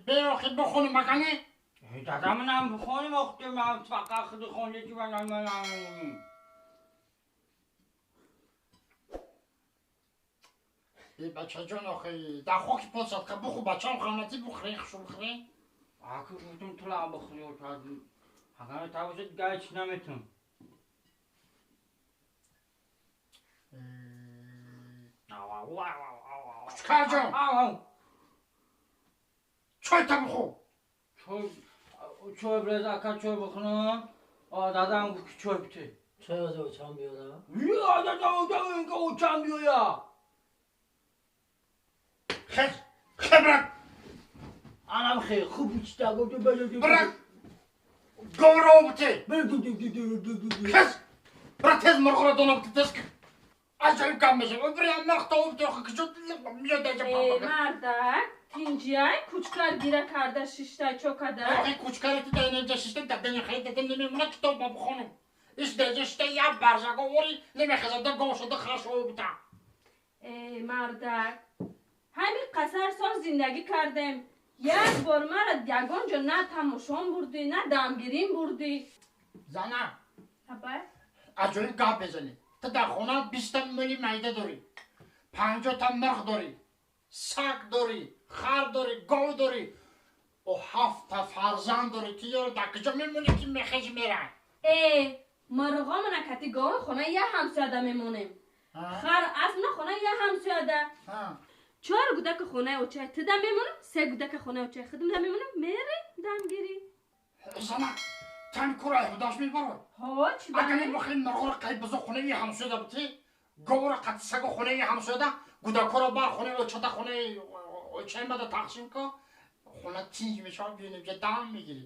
Бе охи бихонем макане. Дада, манам бихонем, охти ман фақат худи хонда чи ман. Э, бачаҷон, охи дар хоки пот садқа буху, бачаам, ғамати бухӯрен, хушу бихӯрен. Аки гуфтум, тила бихӯри, агар тавошад гайч наметун. Кучкарҷон, чойта бихӯ. Чой, чой брез, ака, чой бихӯрам. Дадам гуфт, ки чой бите. Чой аз очам биёрам? Я, дада, очам биёя. Хез, хе, брат. Анам хе, хуб чита. Брат, говро бите. Хез, брат, тез мурғро дона бите, тез. Аҷоиб гап мешавад, бир мирх то бите, охи киҷо миёда. Мардак, тинҷиай, кучкар гира карда шиштай, чо када? Охи кучкари ти даинҷа шишта, дадани хай дадам намемона китоб ма бихонам. Иш даинҷа шишта, як баржаго ори намехезада, гов шуда, хар шова бита. Э, мардак, ҳамин қасар сол зиндагӣ кардем, як бор мара ягон ҷо на тамошон бурдӣ, на дамгирим бурдӣ. Зана. Абай. Аҷоиб гап мезанӣ. Ту дар хона 20-та мӯли майда дорӣ, 50-та мирғ дорӣ, саг дорӣ, хар дорӣ, гов дорӣ, о ҳафта фарзанд дорӣ. Ту ёро дар куҷо мемонӣ, ки мехези мера? Э, мирғомона кати гови хона я ҳамсояда мемонем, хар асбна хона я ҳамсояда. Чор гудака хонаи очай туда мемонам, се гудака хонаи очай худумда мемонам, мерем дамгирӣ. Зана, тан кура худаш мебарад. Ҳо, чӣ? Агар бихоҳи мирғоро қай бизо хонаи ҳамсояда бити, говро қати саго хонаи ҳамсояда, гудакоро бар хонаи очата, хонаи очаи мада тақсим ко, хона тинҷ мешавад, биёнем ҷа дам мегирӣ.